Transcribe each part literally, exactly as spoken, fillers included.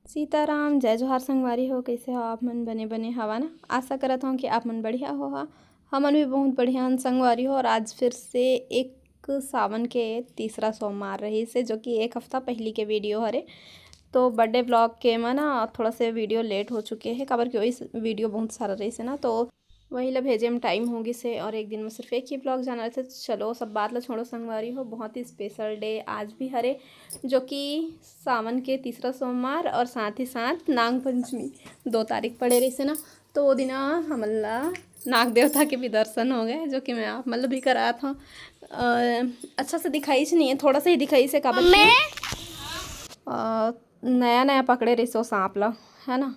सीताराम, जय जोहार संगवारी हो। कैसे हो आप मन? बने बने हवा ना? आशा करत हूँ कि आप मन बढ़िया हो हा। हमन भी बहुत बढ़िया हन संगवारी हो। और आज फिर से एक सावन के तीसरा सोमवार रहिस हे, जो कि एक हफ्ता पहली के वीडियो हरे। तो बर्थडे ब्लॉग के म ना थोड़ा से वीडियो लेट हो चुके हे, काबर कि वही वीडियो बहुत सारा रहिस हे ना, तो वही ला भेजे में टाइम हो गिस हे। और एक दिन में सिर्फ एक ही ब्लॉग जाना रहते। तो चलो, सब बात ला छोड़ो संगवारी हो, बहुत ही स्पेशल डे आज भी हरे, जो कि सावन के तीसरा सोमवार और साथ ही साथ नाग पंचमी दो तारीख पड़े रहिस हे ना, तो वो दिन हमन ला नाग देवता के भी दर्शन हो गए, जो कि मैं आप मन ला भी करात हूँ। अ, अच्छा से दिखाइस नहीं है, थोड़ा सा ही दिखाइस हे, काबर कि, अ, नया नया पकड़े रहिस वो सांप ला, है ना,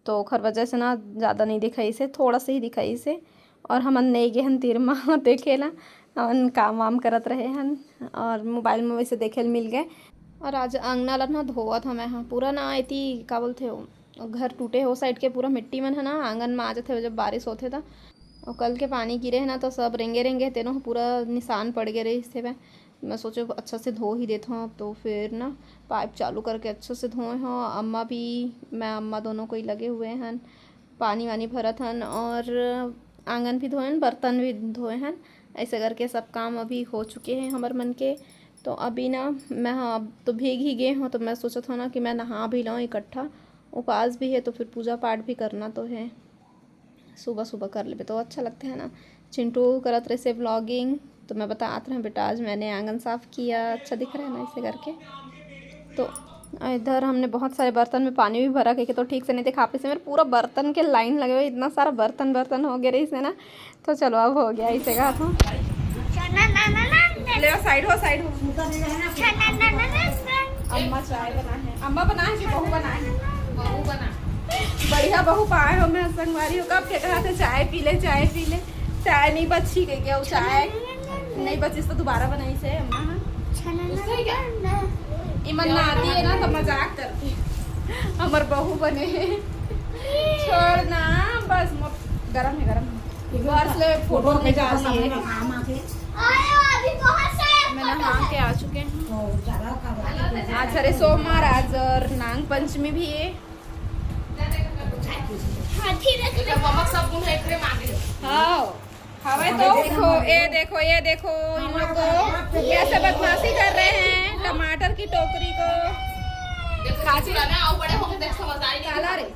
तो ओखर वजह से ना ज़्यादा नहीं दिखाइस हे, थोड़ा सा ही दिखाइस हे। और हमन नहीं गे हन तीर म देखे ला, हमन काम वाम करत रहे हन और मोबाइल में वैसे देखे ल मिल गए। और आज अंगना ला ना धोवत हूँ मैं, हाँ, पूरा ना एती का बोलथे वो, घर टूटे हो साइड के पूरा मिट्टी मन है ना आंगन में आ जाथे जब बारिश होथे त। और कल के पानी गिरे है ना, तो सब रेंगे रेंगे तेनो पूरा निशान पड़ गए रहिस हे। मैं सोचे अच्छा से धो ही देत हूँ, तो फिर ना पाइप चालू करके अच्छा से धोए हूँ। अम्मा भी, मैं अम्मा दोनों कोई लगे हुए हन, पानी वानी भरत हन। और आंगन भी धोए हन, बर्तन भी धोए हन। ऐसे करके सब काम अभी हो चुके हैं हमर मन के। तो अभी ना मैं, हाँ, अब तो भीग ही गए हूँ, तो मैं सोचत हूँ ना कि मैं नहा भी लूँ इकट्ठा। उपास भी है, तो फिर पूजा पाठ भी करना तो है, सुबह सुबह कर लेबे तो अच्छा लगता है ना। चिंटू करत रहे से व्लॉगिंग, तो मैं बतात रहे, "बेटा, आज मैंने आंगन साफ किया, अच्छा दिख रहा है ना?" ऐसे करके। तो इधर हमने बहुत सारे बर्तन में पानी भी भरा, क्योंकि तो ठीक से नहीं देखा, आप इसे मेरे पूरा बर्तन के लाइन लगे हुए, इतना सारा बर्तन बर्तन हो गया रहिस हे ना। तो चलो, अब हो गया इसे का तो। ले, साइड हो, साइड हो। अम्मा चाय बना है। अम्मा बना है कि बहू बना है? बहू बना। बढ़िया बहू पाए हो मैं संगवारी हो। कब के कहा थे चाय पी ले, चाय पी ले, चाय नहीं बची के क्या? चाय नहीं बची तो दोबारा बनाइस हे अम्मा, हाँ? इमन ना आती है ना तो मजाक करती। हमर बहू बने हे। छोड़ ना, बस मो-, गरम है, गरम है। बस ले, फोटो निकाल लिए। मैं नहा के आ चुके हैं। आज हरे सोमवार, आज और नाग पंचमी भी है। हाँ, हवे तो देखो, ये देखो, ये देखो, इन लोग को कैसे बदमाशी कर रहे हैं टमाटर की टोकरी को। काला रे।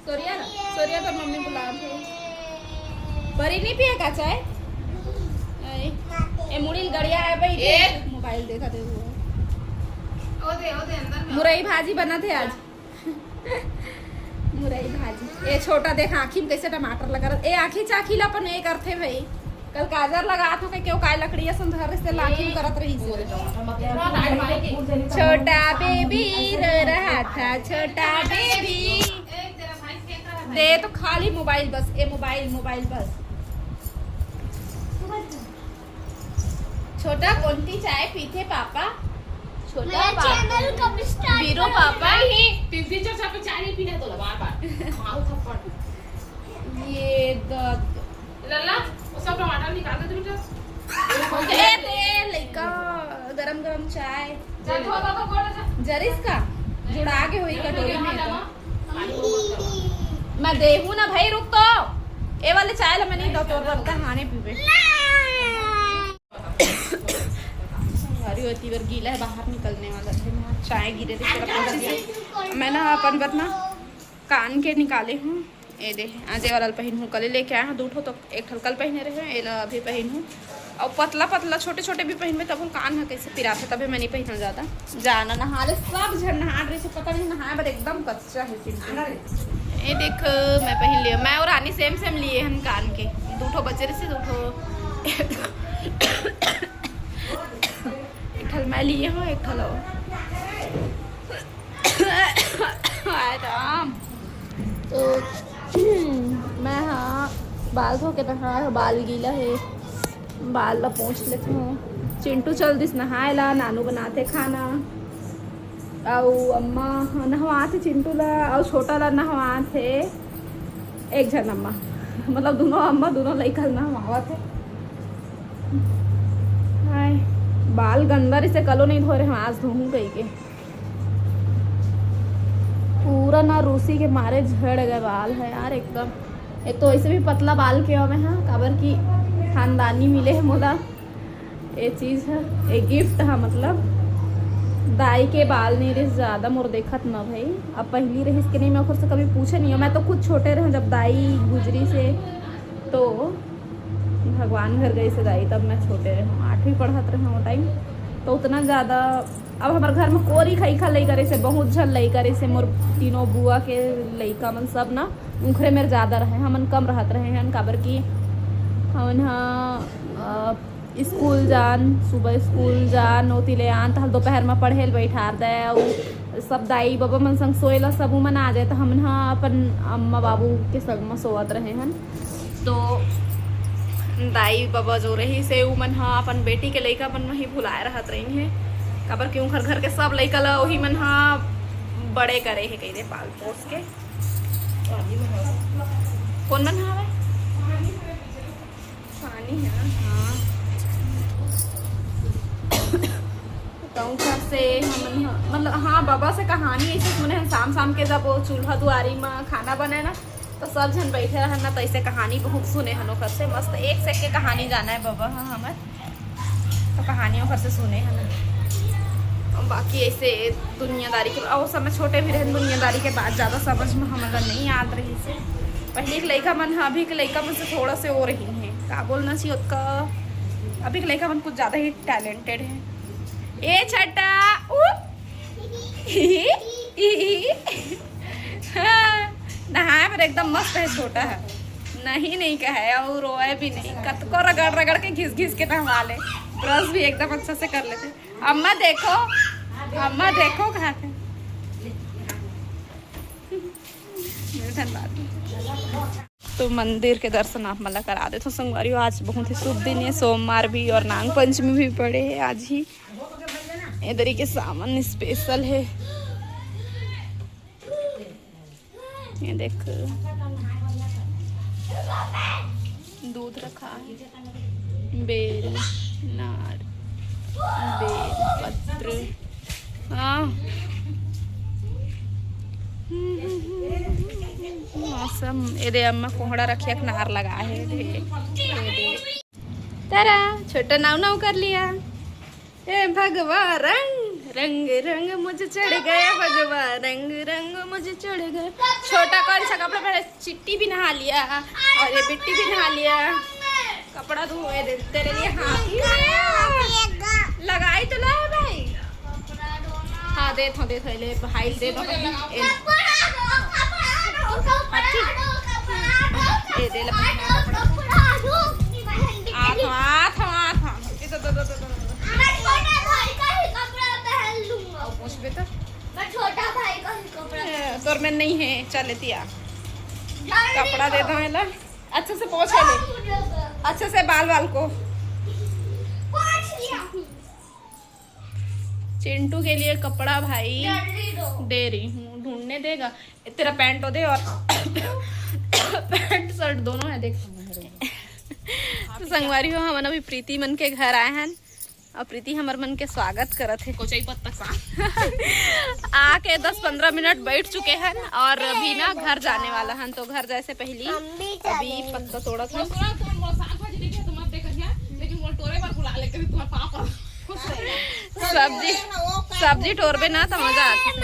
सोरिया ना, सोरिया तो मम्मी बुला थे। बरी नहीं पिए का चाय? ए मुड़ी गड़िया है भाई। मोबाइल देखा थे वो। मुरई भाजी बना थे आज। मुरई भाजी। ए छोटा देख आँखी में कैसे टमाटर लगा रहा। ए आँखी चाखी ला अपन ए करथे भाई। कल काजर लगा तो के क्यों काय लकड़िया संधर से लाठी में करत रही से। छोटा बेबी रो रहा था, छोटा बेबी। दे तो खाली मोबाइल बस, ए मोबाइल, मोबाइल बस। छोटा कोंती चाय पीथे पापा? छोटा पापा। बीरू पापा। नहीं, तीन तीन चार चार पे चाय नहीं पीना तो बार बार। मारो थप्पड़। ये दर्द। लल्ला, वो सब टमाटर निकाल दे बेटा। ए दे लइका, गरम गरम चाय। जरिस का जुड़ा के हुई कटोरी में। मैं देहू ना भाई, रुक तो। ए वाले चाय ला मैं नहीं दो, तोर बरता हाने पीबे। अरे, वो तीवर गीला है, बाहर निकलने वाला है। मैं चाय गिरे थे, तेरा पहुंची से। मैं ना अपन बरना कान के निकाले हूँ। ए दे, आज ये वाला पहिन हूँ, कल लेके आए हूँ दू ठो, तो एक ठल कल पहिने रहे, एला अभी पहिन हूँ। और पतला पतला छोटे छोटे भी पहिनबे, तब हम कान ह कैसे पिराथे, तबे मैं नहीं पहिनल जाता। जाना नहा ले, सब झन नहा रहे थे, पता नहीं नहाए बर एकदम कच्चा है चिंटू। ये देख, मैं पहिन लियो, मैं और रानी सेम सेम लिए हम कान के, दू ठो बचे रहे से, दू ठो। एक ठल मैं लिए हूँ, एक ठल और। हाय राम। तो मैं हाँ बाल धो के नहाए हो, बाल गीला है, बाल ला पोंछ लेती हूँ। चिंटू चल दिस नहाए ला, नानू बनाते खाना, अउ अम्मा नहवाथे चिंटू ला, अउ छोटा ला नहवाथे एक झन अम्मा, मतलब दोनों अम्मा दोनों लइका ला नहवावत है। हाय, बाल गंदा रहिसे कलो नहीं धोरे हम, आज धोहूँ कही के। तो ना रूसी के मारे झड़ गए बाल है यार एकदम। ये तो ऐसे भी पतला बाल के हवे हाँ, काबर की खानदानी मिले है मोला। ये चीज है, ये गिफ्ट है, मतलब दाई के बाल नहीं रहिस ज्यादा मोर देखत न भाई। अब पहली रहिस के नहीं, मैं ओकर से कभी पूछे नहीं हूँ। मैं तो खुद छोटे रहे जब दाई गुजरी से, तो भगवान घर गई से दाई, तब मैं छोटे रहे हूँ, आठवीं पढ़त रहे हूँ टाइम। तो उतना ज्यादा अब हमारे घर में कोरी खई खा लइका रहिसे, बहुत झन लइका रहिसे, मोर तीनों बुआ के लइका मन सब ना उखरे मेर ज्यादा रहे, हमन कम रहत रहे हन, काबर कि हमन ह अ, स्कूल जान, सुबह स्कूल जान, ओती ले आन, तहल दोपहर में पढ़े ल बैठार दे, अउ सब दाई बाबा मन संग सोए ला सब उमन आ जाए, तो हमन ह अपन अम्मा बाबू के संग में सोवत रहे हन। तो दाई बाबा जो रहिसे उमन ह अपन बेटी के लइका मन में ही भुलाए रहत रही है, काबर कि उनकर घर के सब लइका ला वही मन ह बड़े करे है कही दे पाल पोस के। कौन मन हवे? पानी है ना? हाँ। तो उनकर से हमन ह, मतलब हाँ, बाबा से कहानी ऐसे सुने हैं, शाम शाम के जब वो चूल्हा दुआरी में खाना बने ना, तो सब झन बैठे रहन ना, तो ऐसे कहानी बहुत सुने हन ओकर से। मस्त एक से एक के कहानी जाना है बाबा, हाँ, हमर तो कहानी ओकर से सुने हन। बाकी ऐसे दुनियादारी के, और समय छोटे भी रहन, दुनियादारी के बात ज्यादा समझ में हमन ला नहीं आत रहिसे। पहले के लइका मन ह अभी के लइका मन से थोड़ा से वो रही है, का बोलना चाहिए ओतका, अभी के लइका मन कुछ ज्यादा ही टैलेंटेड है। ए छट्टा, उ, हाँ, नहाए बर एकदम मस्त है, छोटा है, नहीं, नहीं कहे, और रोए भी नहीं, कतको रगड़ रगड़ के घिस घिस के नहवा ले, ब्रश भी एकदम अच्छा से कर लेते। अम्मा देखो, अम्मा देखो कहाँ थे। धन्यवाद। तो मंदिर के दर्शन आप मन ला करा देथों संगवारी हो। आज बहुत ही शुभ दिन है, सोमवार भी और नाग पंचमी भी पड़े है आज ही। इधर ही के सामान स्पेशल है, ये देख, दूध रखा है, बेल, नार, बेल पत्र, हाँ। मौसम, ये दे अम्मा कोहड़ा रखिया के नार लगा है, ये दे, ये दे। तारा, छोटा नाव नाव कर लिया। ए भगवा रंग, रंग, रंग मुझे चढ़ गया भगवा, रंग, रंग मुझे चढ़ गया। छोटा कौन सा कपड़ा पहने? चिट्टी भी नहा लिया और ये बिट्टी भी नहा लिया। कपड़ा धोए दे तेरे लिए हाथ ही लगाई तो ला भाई। हाँ, दे थो, दे थो, ले भाई, दे दो। ए, ए, दे ले। आ थो, आ थो, आ थो। ये दो, दो, दो, दो, दो। और पूछ बेटा। ए, तोर में नहीं है, चल लेती आ। कपड़ा दे दो, एला। अच्छे से पोंछ ले। अच्छे से बाल, बाल को। चिंटू के लिए कपड़ा भाई दे रही हूँ, ढूंढने देगा। तेरा पैंट हो दे और पैंट शर्ट दोनों है, देख। तो संगवारी हो, हमन अभी प्रीति मन के घर आए हैं और प्रीति हमर मन के स्वागत करत है। कोचई पत्ता सा। आके दस पंद्रह मिनट बैठ चुके हैं और अभी ना घर जाने वाला हैं, तो घर जाए से पहली अभी पत्ता तोड़त है। सब्जी, सब्जी टोरबे ना तो मजा आती है।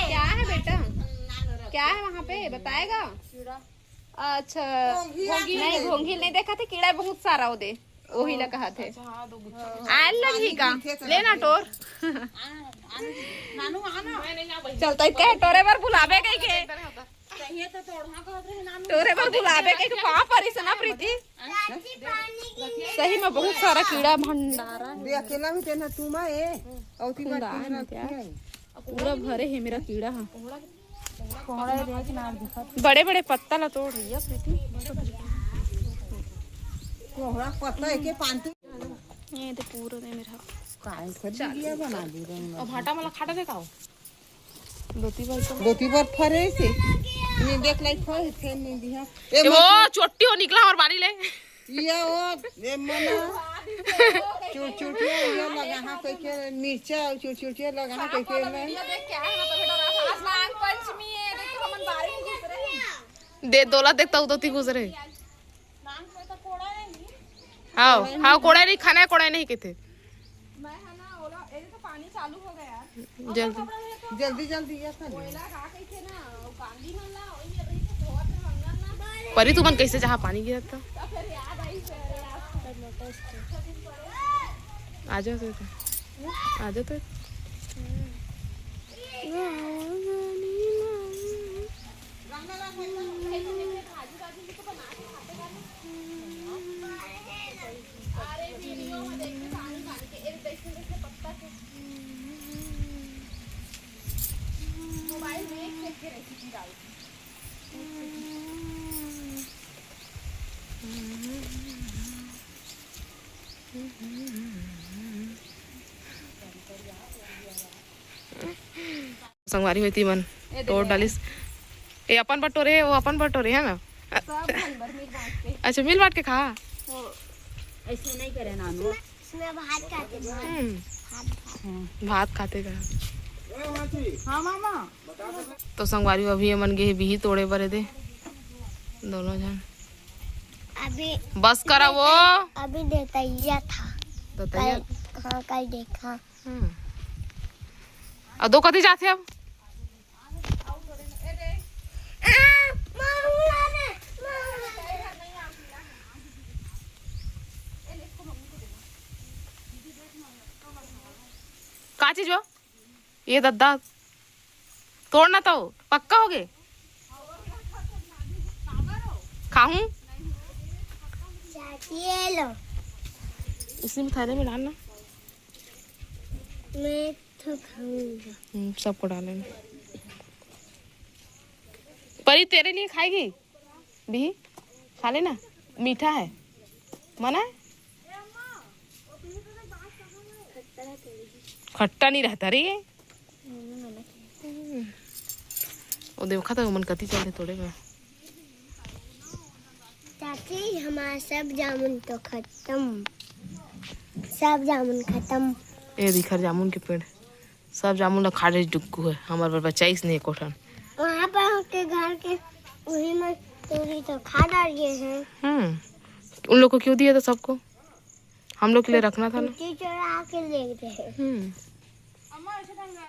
क्या है बेटा? क्या है वहाँ पे, बताएगा? अच्छा, नहीं, घोंघी नहीं देखा थे, कीड़ा बहुत सारा हो दे, वही ला कहा थे। आयल लगी का? लेना टोर। चलता है, टोरे बर बुलावे गई के। टोरे बर बुलावे गई के, वहाँ पर इस ना प्रीति। सही में बहुत सारा कीड़ा भंडारा है। अकेला भी देना तू माँ ए, और ती बात पूरा भरे है मेरा कीड़ा। हाँ, बड़े बड़े पत्ता ला तोड़ रही है प्रीति। कोहरा पत्ता है के पांती। ये तो पूरा दे मेरा। काहे कर दिया बना दी रंग। और भाटा मला खाटा देखा हो। गोती बर फरे से। नहीं देख लाई फरे थे, नहीं दिया। ए, वो चोट्टी हो निकला और बारी ले। ये वो, ये मना। चुरचुटिया ये लगा हाँ कह के मिर्चा और चुरचुटिया लगा हाँ कह के मैं। नाग पंचमी है, दे दोला देखता हूँ तो ती गुजरे। हाँ, हाँ, कोड़ा नहीं खाना है, कोड़ा नहीं कहते। जल्दी। जल्दी जल्दी ये था नहीं। परी तुमन कैसे जहाँ पानी गिरत था? आ जाओ तो। आ जाओ तो। संगवारी होती मन तोड़ डालिस। ए अपन बर टोरे हे, वो अपन बर टोरे हे ना। अच्छा, मिल बांट के खा। ऐसे नहीं करे नानू। इसमें भात खाते हैं। हम्म। भात खाते का। हाँ मामा। तो संगवारी अभी हमन गे हे बिही तोड़े बर दे दोनों झन। अभी बस करा वो। अभी देतैया था। देतैया। कल, हाँ, कल देखा। हम्म। अउ दो कति जाथे अब? का चीज हो? ये दद्दा तोड़ना तो पक्का हो गए। खाऊं? चाची, ये लो। इसी में थाली में डालना। मैं तो खाऊंगा। हम्म, सबको डालेंगे। परी तेरे लिए खाएगी भी? खा लेना, मीठा है। मना है? खट्टा नहीं रहता रे ये। हम्म। वो देखा था, उमन कति चल रहे तोड़े में। चाची, हमारा सब जामुन तो खत्म, सब जामुन खत्म। ए दिखर जामुन के पेड़, सब जामुन ला खा ले डुग्गू है, हमार बर बचाइस नहीं एको ठन। वहाँ पर के घर के वही में तोड़ी तो खा डालिए हैं। हम्म, उन लोग को क्यों दिया था सबको? हम लोग के लिए रखना था ना। चोरा के ले गए हैं। हम्म।